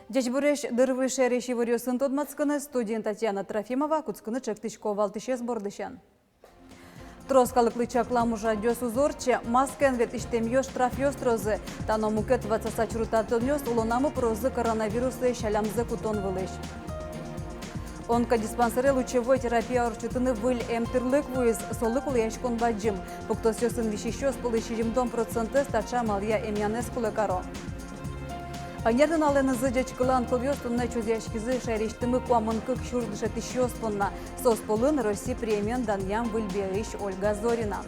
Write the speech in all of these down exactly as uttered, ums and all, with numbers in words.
Ӟечбуресь! Дыр вуиз шаерысь иворъёсын тодматскыны. Студиын Татьяна Трофимова. Кутскыны чектӥсько валтӥсез бордысен. Трос калыклы чаклам ужрадъёс уз ортче. Маскаен ветлӥсьтэмъёс штрафъёс тырозы. Та но мукет ватсаса чурытатонъёс улонамы пырозы коронавируслэсь алямзэ кутон вылысь. Онкодиспансере лучевой терапия ортчытыны выль эмтӥрлык вуиз. Солы кулэяськон бадӟым. Пуктосъёсын висисьёс пӧлысь сизьымдон процентэз таӵе амалъя эмъянэз кулэ каро. Ӧнер нуналэнызы ӟечкылан кылъёс туннэ чузъяськизы шаерысьтымы куамын кык сюрс дышетӥсьёс понна. Соос пӧлын Росси премиен данъям Выль биаысь Ольга Зорина.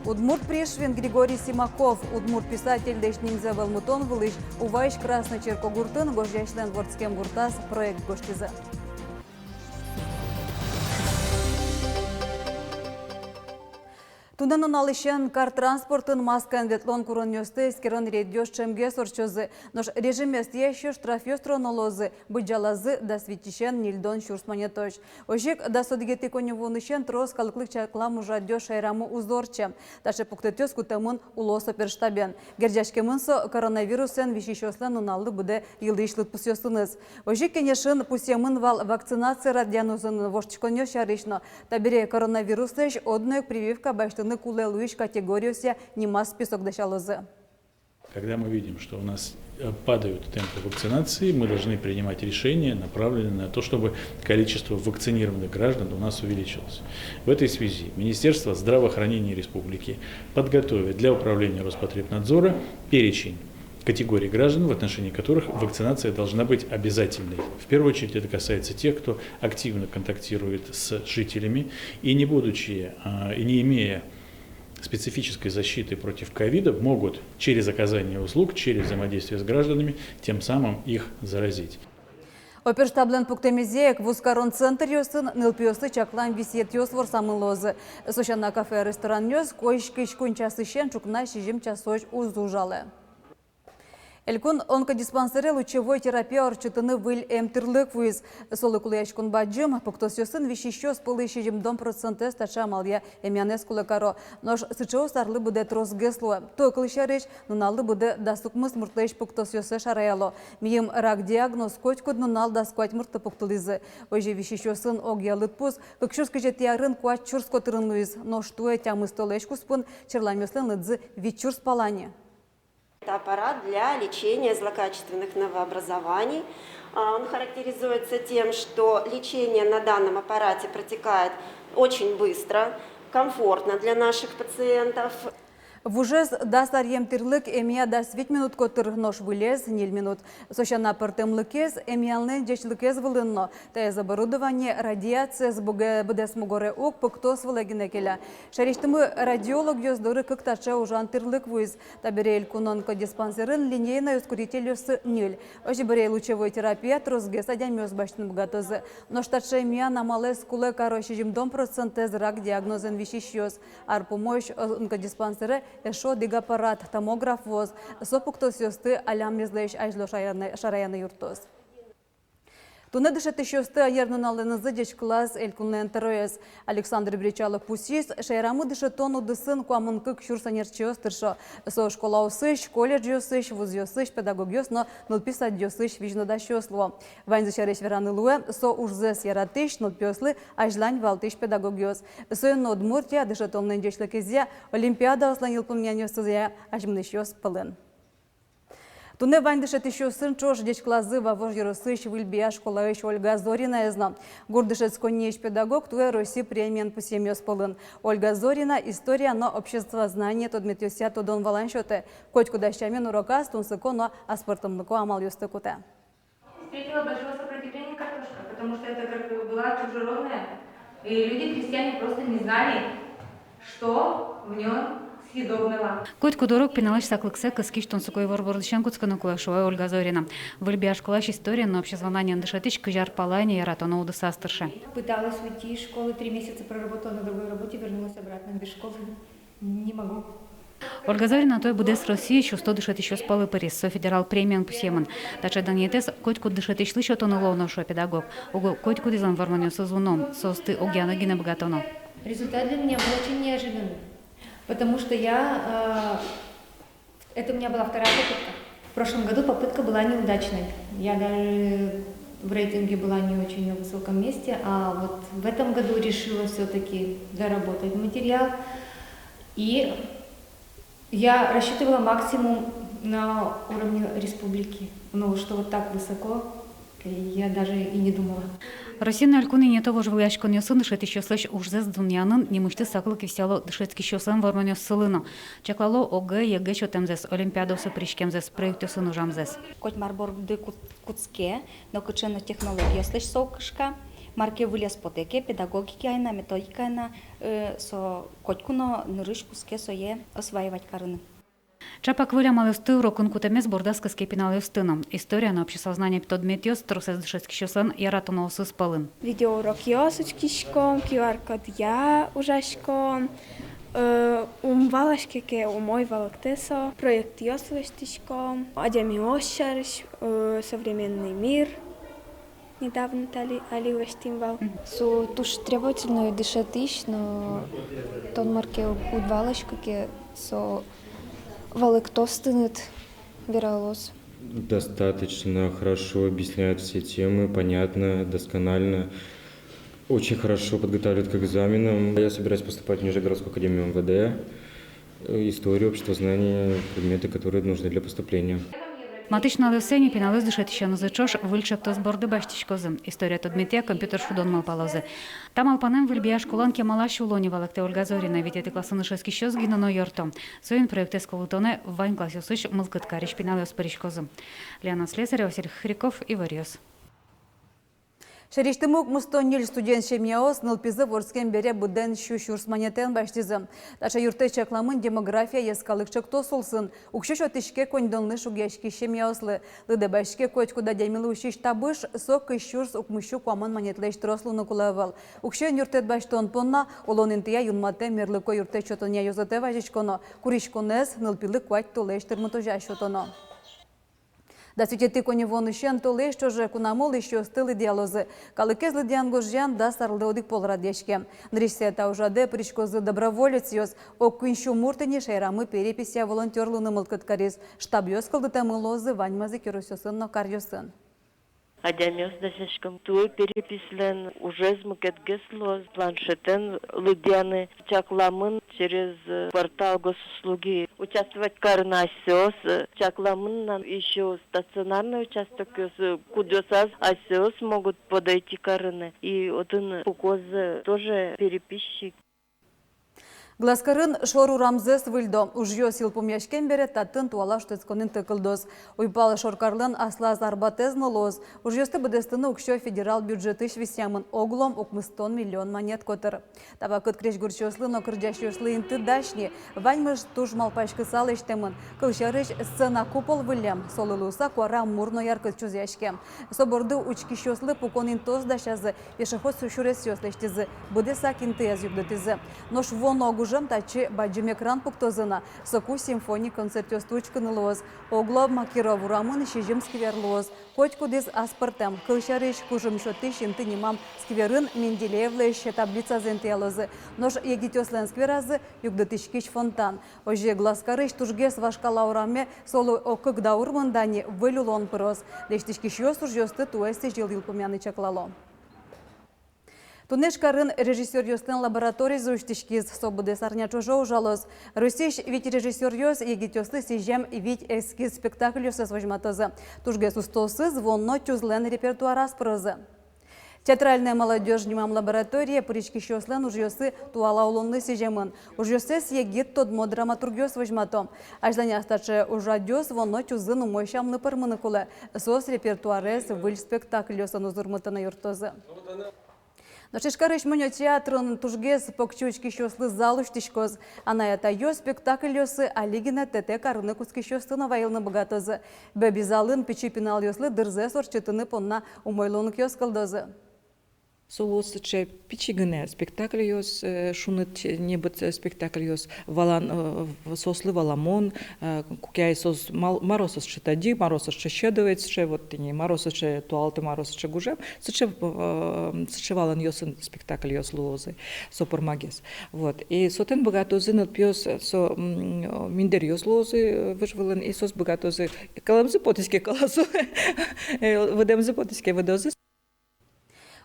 Удмурт Пришвин Григорий Симаков удмурт писательлэсь нимзэ вӧлмытон вылысь Уваысь Красный Черкогуртын гожъясьлэн вордскем гуртаз проект гожтӥзы. Туннэ нуналысен кар транспортын маскаен ветлон куронъёсты эскерон рейдъёс ӵемгес ортчозы. Нош режимез тӥясьёс штрафъёс тыроно луозы, быдӟалазы дас витьысен ньыльдон сюрс манетозь. Озьы ик дас одӥгетӥ коньывуонысен трос калыклы чаклам ужрадъёс шаерамы уз ортче. Таӵе пуктэтъёс кутэмын улос оперштабен. Герӟаськемын со коронавирусэн висисьёслэн нуналлы быдэ йылӥсь лыдпусъёсыныз. Озьы ик кенешын пусъемын вал вакцинация радъян узыны воштӥськонъёс сярысь но. Табере коронавируслэсь одно ик прививка басьтыны кулэ луись категориосъя нимаз список дасялозы. Когда мы видим, что у нас, э, падают темпы вакцинации, мы должны принимать решения, направленные на то, чтобы количество вакцинированных граждан у нас увеличилось. В этой связи Министерство здравоохранения республики подготовит для управления Роспотребнадзора перечень категорий граждан, в отношении которых вакцинация должна быть обязательной. В первую очередь это касается тех, кто активно контактирует с жителями и, не будучи, а, и не имея специфической защиты против ковида, могут через оказание услуг, через взаимодействие с гражданами тем самым их заразить. Оперштаблэн пуктэмезъя ик, вузкарон центръёсын нылпиослы чаклам висъетъёс ворсамын луозы. Со сяна кафе-ресторанъёс котькуд куинь часысен ӵукна сизьым часозь уз ужалэ. Элькун онкодиспансере лучевой терапия ортчытыны выль эмтӥрлык вуиз. Солы кулэяськон бадӟым. Пуктосъёсын висисьёс пӧлысь сизьымдон процентэз таӵе амалъя эмъянэз кулэ каро. Нош сыӵеос арлы быдэ тросгес луо. Туэ, кылсярысь, нуналлы быдэ дас укмыс муртлэсь пуктосъёссэ шараяло. Миым рак диагноз котькуд нунал дас куать муртлы пуктылӥзы. Озьы висисьёсын огъя лыдпус кык сюрс кызетӥ арын куать сюрс котырын луиз. Нош туэ тямыс толэзь куспын черламъёслэн лыдзы вить сюрс пала ни. Это аппарат для лечения злокачественных новообразований. А, он характеризуется тем, что лечение на данном аппарате протекает очень быстро, комфортно для наших пациентов. Вужез дас аръем тӥрлык эмъя дас вить минут котыр, нош вылез ньыль минут. Со сяна пӧртэмлыкез, эмъянлэн ӟечлыкез вылын но. Таиз оборудование радиациез быгатэ быдэс мугоре ук, пуктос вылэ гинэ келя. Шаерысьтымы радиологъёс доры кык таӵе ужан тӥрлык вуиз. Табере элькун онкодиспансерын линейной ускорительёссы ньыль. Озьы бере лучевой терапия тросгес адямиос басьтыны быгатозы. Нош таӵе эмъян амалэз кулэ каро сизьымдон процентэз рак диагнозэн висисьёс. Ар пумозь онкодиспансере эшшо одӥг аппарат, томограф вуоз. Со пуктосъёсты алямезлэсь азьло шараяны, шараяны юрттоз. Туннэ дышетӥсьёсты ӧнер нуналэнызы ӟечкылаз элькунлэн тӧроез. Александр Бречалов пусйиз, шаерамы дышетон удысын куамын кык сюрс ӧнерчиос тыршо. Со школаосысь, колледжъёсысь, вузъёсысь педагогъёс но нылпи садъёсысь визьнодасьёс луо. Ваньзы сярысь вераны луэ: со ужзэс яратӥсь, нылпиослы азьлань валтӥсь педагогъёс. Соин но Удмуртия дышетонлэн ӟечлыкезъя, олимпиадаослэн йылпумъянъёсызъя азьмынӥсьёс пӧлын. Туннэ вань дышетӥсьёсын ӵош ӟечкылазы Вавож ёросысь Выль Бия школаысь Ольга Зоринаез но. Гурт дышетсконниысь педагог туэ Росси премиен пусъемъёс пӧлын. Ольга Зорина история но обществознание тодметъёсъя тодон-валан сётэ. Котькуд ас сямен уроказ тунсыко но аспӧртэмлыко амалъёсты кутэ. Встретила большого сопротивления картошка, потому что это как бы была чужеродная, и люди, крестьяне, просто не знали, что в нём съедобного. Котькуд урок пиналэсь саклыксэ кыскись тунсыко ивор бордысен кутскыны кулэ, шуэ Ольга Зорина. Выль Бия школаысь история но обществознаниен дышетӥсь кызь ар пала ини яратоно удысаз тырше. Пыталась уйти из школы, три месяца проработала на другой работе, вернулась обратно без школы. Не могу. Ольга Зорина туэ быдэс Россиысь усто дышетӥсьёс пӧлы пыриз, со федерал премиен пусъемын. Таӵе данъетэз котькуд дышетӥсьлы сётыны луоно, шуэ педагог. Уго котькудӥзлэн вормонъёсыз уно, соосты огъяны гинэ быгатоно. Результат для меня был очень неожиданный, потому что я, э, это у меня была вторая попытка. В прошлом году попытка была неудачной. Я даже в рейтинге была не очень на высоком месте, а вот в этом году решила всё-таки доработать материал. И я рассчитывала максимум на уровне республики, но что вот так высоко, я даже и не думала. Россиын но элькунын но вожвылъяськонъёсын дышетӥсьёслэсь ужзэс дунъянын нимысьтыз саклык висъяло дышетскисьёслэн вормонъёссылы но. Чаклало ОГЭ, ЕГЭ сётэмзэс, олимпиадаосы пыриськемзэс, проектъёсын ужамзэс. Котьмар борды кут-, кутске, нокыӵе но технологиослэсь со уг кышка, мар ке выльёс потэ ке, педагогикая но, методикая но, э, со котьку но нырысь кутске сое осваивать карыны. Чапак выль амалъёсты урокын кутэмез бордаз кыске пиналъёсты но. История но обществознание тодметъёс тросэз дышетскисьёслэн яратоноосыз пӧлын. Видеоурокъёс учкиськом, QR-кодъя ужаськом, э, ум валаське ке, умой валэктэ со, проектъёс лэсьтӥськом, адямиос сярысь, э, современный мир. Недавно али, али лэсьтӥм вал. Со туж требовательной дышетӥсь, но тон мар ке уд валаськы ке, со валэктоз тыныд, вералоз. Достаточно хорошо объясняют все темы, понятно, досконально. Очень хорошо подготавливают к экзаменам. Я собираюсь поступать в Нижегородскую академию МВД. История, обществознание, предметы, которые нужны для поступления. Матысь нуналъёсы ини пиналъёс дышетӥсенызы ӵош выль ӵектос борды басьтӥськозы. История тодметъя компьютер шудон малпалозы. Та малпанэн Выль Бия школаын кемалась уло ни, валэктэ Ольга Зорина. Витетӥ классын дышетскисьёс гинэ но юртто. Соин проектэз кылдытонэ вань классъёсысь мылкыд карись пиналъёс пыриськозы. Лена Слесарева, Василий Хохряков, Иворъёс. Сярысьтымы укмыстон ньыль студент семьяос нылпизы вордскем бере быдэн сю сюрс манетэн басьтӥзы. Таӵе юрттэт чакламын «Демография» йӧскалык ӵектос улсын. Уксё сётӥське коньдонлы шугъяськись семьяослы. Лыдэ басьтӥське котькуд адямилы усись табыш, со кызь сюрс укмыссю куамын манетлэсь трос луыны кулэ ӧвӧл. Уксёен юрттэт басьтон понна улон интыя юнматэм мерлыко юрттэт сётонъя ёзэтэ вазиськоно. Куриськонэз нылпилы куать толэзь тырмытозя сётоно. Дас витетӥ коньывуонысен толэзь ӵоже кунамы улӥсьёсты лыдъялозы. Калыкез лыдъян гожъян дас арлы одӥг пол радъяське. Нырысьсэ та ужрадэ пыриськозы доброволецъёс. Ог куинь сю мурт ини шаерамы переписья волонтёр луыны мылкыд кариз. Штабъёс кылдытэмын луозы ваньмаз ик ёросъёсын но каръёсын. Адямиос дасяськом, туэ переписьлэн ужез мукетгес луоз, планшетэн лыдъяны чакламын через, э, портал госуслуги участвовать карыны асьсэос, э, чакламын на ещё стационарный участокъёс, э, кудъёсаз асьсэос могут подойти карыны. И отын пукоз, э, тоже переписчик. Глазкарын шор урамзэс выльдо. Ужъёс йылпумъяськем бере татын туала шутэтскон инты кылдоз. Уйпал шоркарлэн аслаз арбатэз но луоз. Ужъёсты быдэстыны уксё федерал бюджетысь висъямын, оглом укмыстон миллион манет котыр. Та вакыт крезьгурчиослы но кырӟасьёслы инты дась ни. Ваньмыз туж малпаськыса лэсьтэмын. Кылсярысь, сцена купол выллем, солы луыса куара мур но яркыт чузъяське. Со борды учкисьёслы пукон интыос дасязы, пешеход сю-, сюресъёс лэсьтӥзы, быдэсак интыез югдытӥзы. Нош вуоно гужем татчы бадӟым экран пуктозы на, соку симфоник концертъёсты учкыны луоз. Оглом Макиров урамын сизьым сквер луоз. Котькудӥз аспӧртэм. Кылсярысь, кужым сётӥсь инты нимам скверын Менделеевлэсь таблицазэ интыялозы. Нош егитъёслэн скверазы — югдытӥськись фонтан. Озьы Глазкарысь тужгес вашкала ураме солы ог кык даур мында ни выль улон пыроз. Лэсьтӥськисьёс ужъёсты туэ сӥзьыл йылпумъяны чаклало. Туннэ Ижкарын режиссёръёслэн лабораторизы усьтӥськиз, со быдэс арня ӵоже ужалоз. Россиысь вить режиссёръёс егитъёслы сӥзем вить эскиз спектакльёсыз возьматозы. Тужгес устоосыз вуоно тюзлэн репертуараз пырозы. «Театральная молодёжь» нимам лабораторие пыриськисьёслэн ужъёссы туала улонлы сӥземын. Ужъёссэс егит тодмо драматургъёс возьмато. Азьланяз таӵе ужрадъёс вуоно тюзын умой сямлы пӧрмыны кулэ. Соос репертуарез выль спектакльёсын узырмытыны юрттозы. Нош Ижкарысь «Мунё» театрын тужгес покчи учкисьёслы зал усьтӥськоз. Анай-атайёс спектакльёссы али гинэ тэтэк карыны кутскисьёсты но вайылыны быгатозы. Бӧбизалын пичи пиналъёслы дырзэс ортчытыны понна умой луонлыкъёс кылдозы. Со луоз сыӵе пичи гинэ спектакльёс, э, шуныт, небыт спектакльёс, валан, э, в-, соослы валамон, э, куке ай соос мал-, мар соос сыӵе тӧдьы, мар соос сыӵе сьӧдо, ведь сыӵе вот тӥни, мар соос сыӵе туалты, мар соос сыӵе гужем, сыӵе, э, сыӵе валанъёсын спектакльёс луозы, со пӧрмагес. Вот. И сотэк быгатозы нылпиос, со, м, миндэръёс луозы, э, выж вылын, и соос быгатозы, кӧлэмзы потӥз ке, кӧлазы, э, выдэмзы потӥз ке, выдозы.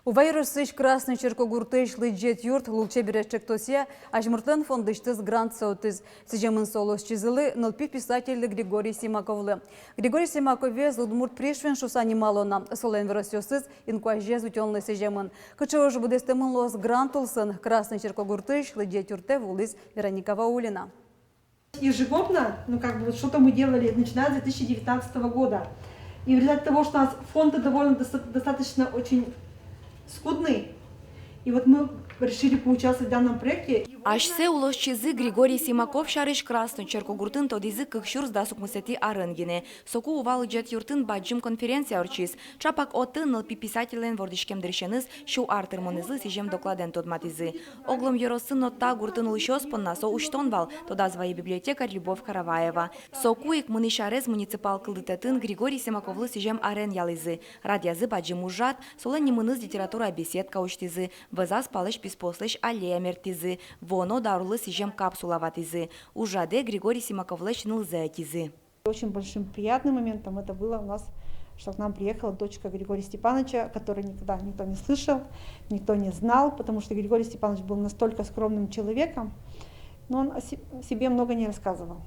Ува ёросысь Красный Черкогуртысь «Лыдӟет юрт» лулчеберет ӵектосъя Азьмуртлэн фондысьтыз грантсэ утӥз. Сӥземын со улосчизылы, нылпи писательлы Григорий Симаковлы. Григорий Симаковез удмурт Пришвин шуыса нимало на, солэн веросъёсыз инкуазез утёнлы сӥземын. Кыӵе уж быдэстэмын луоз грант улсын, Красный Черкогуртысь «Лыдӟет юртэ» вуылӥз Вероника Ваулина. Ежегодно, ну, как бы, вот что-то мы делали, начиная с две тысячи девятнадцатого года. И в результате того, что у нас фонды довольно доста-, достаточно очень скудные, и вот мы решили поучаствовать в данном проекте. Асьсэ улосчизы Григорий Симаков сярысь Красный Черкогуртын тодӥзы кык сюрс дас укмысэтӥ арын гинэ. Соку Ува лыдӟет юртын бадӟым конференция ортчиз. Чапак отын нылпи писательлэн вордӥськем дырысеныз сю ар тырмонэзлы сӥзем докладэн тодматӥзы. Оглом ёросын но та гуртын улӥсьёс понна со усьтон вал, тодаз вае библиотекарь Любовь Караваева. Соку ик мынӥсь арез муниципал кылдытэтын Григорий Симаковлы сӥзем арен ялӥзы. Радъязы бадӟым ужрад, солэн нимыныз литература беседка усьтӥзы, вӧзаз палэзь писпуослэсь аллея мерттӥзы, вуоно даурлы сӥзем капсула ватӥзы. Ужрадэ Григорий Симаковлэсь нылзэ ӧтизы. Очень большим приятным моментом это было у нас, что к нам приехала дочка Григория Степановича, которую никогда никто не слышал, никто не знал, потому что Григорий Степанович был настолько скромным человеком, но он о се-, себе много не рассказывал.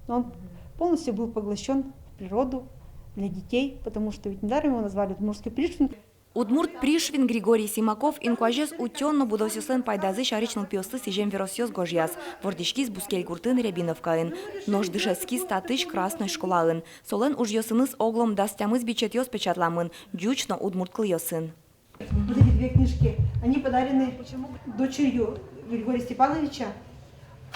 Но он полностью был поглощен в природу, для детей, потому что ведь недаром его назвали удмуртский Пришвин. Удмурт Пришвин Григорий Симаков инкуазез утён но будосъёслэн пайдазы сярысь нылпиослы сӥзем веросъёс гожъяз. Вордӥськиз бускель гуртын, Рябиновкаын. Нош дышетскиз татысь Красной школаын. Солэн ужъёсыныз оглом дас тямыс бичетъёс печатламын, ӟуч но удмурт кылъёсын. Вот эти две книжки, они подарены дочерью Григория Степановича.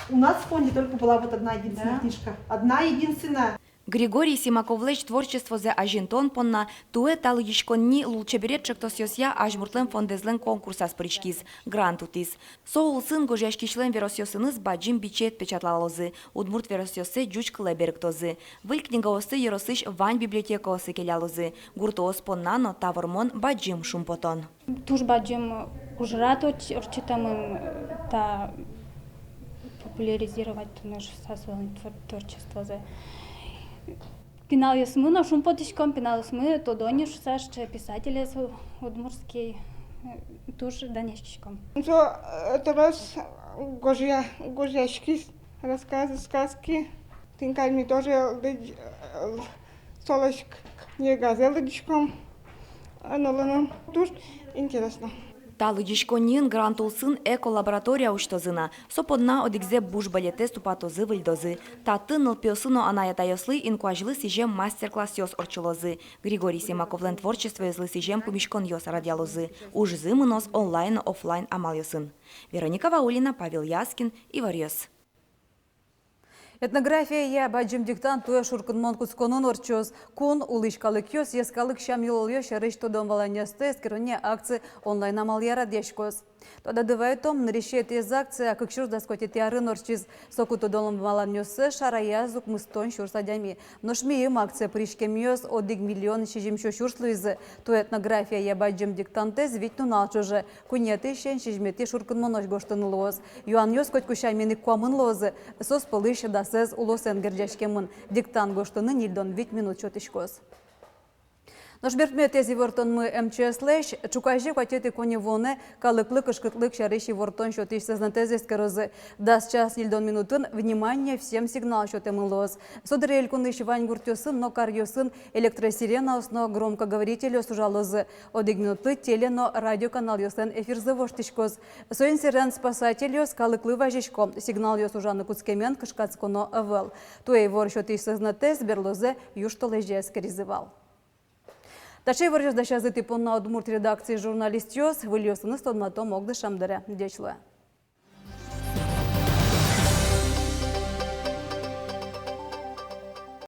У нас в фонде только была вот одна единственная книжка. Одна единственная. Григорий Симаковлэсь творчествозэ азинтон понна туэ та лыдӟиськонни лулчеберет ӵектосъёсъя Азьмуртлэн фондэзлэн конкурсаз пыриськиз, грант утӥз. Со улсын гожъяськисьлэн веросъёсыныз бадӟым бичет печатлалозы, удмурт веросъёссэ ӟуч кылэ берыктозы. Выль книгаосты ёросысь вань библиотекаосы келялозы. Гуртоос понна но та вормон бадӟым шумпотон. Туж бадӟым ужрад ортч-, ортчытэмын, э, та популяризировать тыны шуыса солэн твор-, творчествозэ. Пиналъёсмы но шумпотӥськом, пиналъёсмы тодо ни шуыса, что писателез у-, удмуртский, э, туж данъяськиськом. Со, э, трос гожъя-, гожъяськиз рассказы, сказки. Тӥни кадь ми тоже лыдӟ-, э, солэсь к-, книгазэ лыдӟиськом. Э, нылыным туж интересно. Та лыдӟиськонниын грант улсын эколаборатория усьтозы на. Со понна одӥгзэ буш бӧлетэз тупатозы, выльдозы. Татын нылпиослы но анай-атайёслы инкуазьлы сӥзем мастер-классъёс ортчылозы. Григорий Симаковлэн творчествоезлы сӥзем пумиськонъёс радъялозы. Ужзы мыноз онлайн но офлайн амалъёсын. Вероника Ваулина, Павел Яскин, «Иворъёс». Этнографияя бадӟым диктант туэ шуркынмон кутсконын ортчоз. Кун, улӥсь калыкъёс, йӧскалык сям-йылолъёс сярысь тодон-валанъёсты эскеронъя акция онлайн амалъя радъяськоз. Тодады вайытом, нырысетӥез акция кык сюрс дас куатетӥ арын ортчиз. Соку тодон-валанъёссэ шараяз укмыстон сюрс адями. Нош миым акцие пыриськемъёс одӥг миллион сизьымсю сюрс луизы. Туэ этнографияя бадӟым диктантэз вить нунал ӵоже, куинетӥысен сизьыметӥ шуркынмонозь гожтыны луоз. Юанъёс котьку сямен ик куамын луозы, соос пӧлысь дасэз улосэн герӟаськемын. Диктант гожтыны ньыльдон вить минут сётӥськоз. Нош берпуметӥез ивортонмы МЧС-лэсь. Ӵуказе куатетӥ коньывуонэ калыклы кышкытлык сярысь ивортон сётӥсь сӧзнэтэз эскерозы. Дас час ньыльдон минутын «Внимание всем» сигнал сётэмын луоз. Со дыре элькунысь вань гуртъёсын но каръёсын электросиренаос но громкоговорительёс ужалозы. Одӥг минутлы теле но радиоканалъёслэн эфирзы воштӥськоз. Соин сэрен спасательёс калыклы вазисько: сигналъёс ужаны кутскемен кышкатсконо ӧвӧл. Туэ ивор сётӥсь сӧзнэтэз берлозэ южтолэзе эскеризы вал. Таӵе иворъёс дасязы тӥ понна удмурт редакциысь журналистъёс. Выльёсыныз тодматом огдышем дыре. Ӟеч луэ.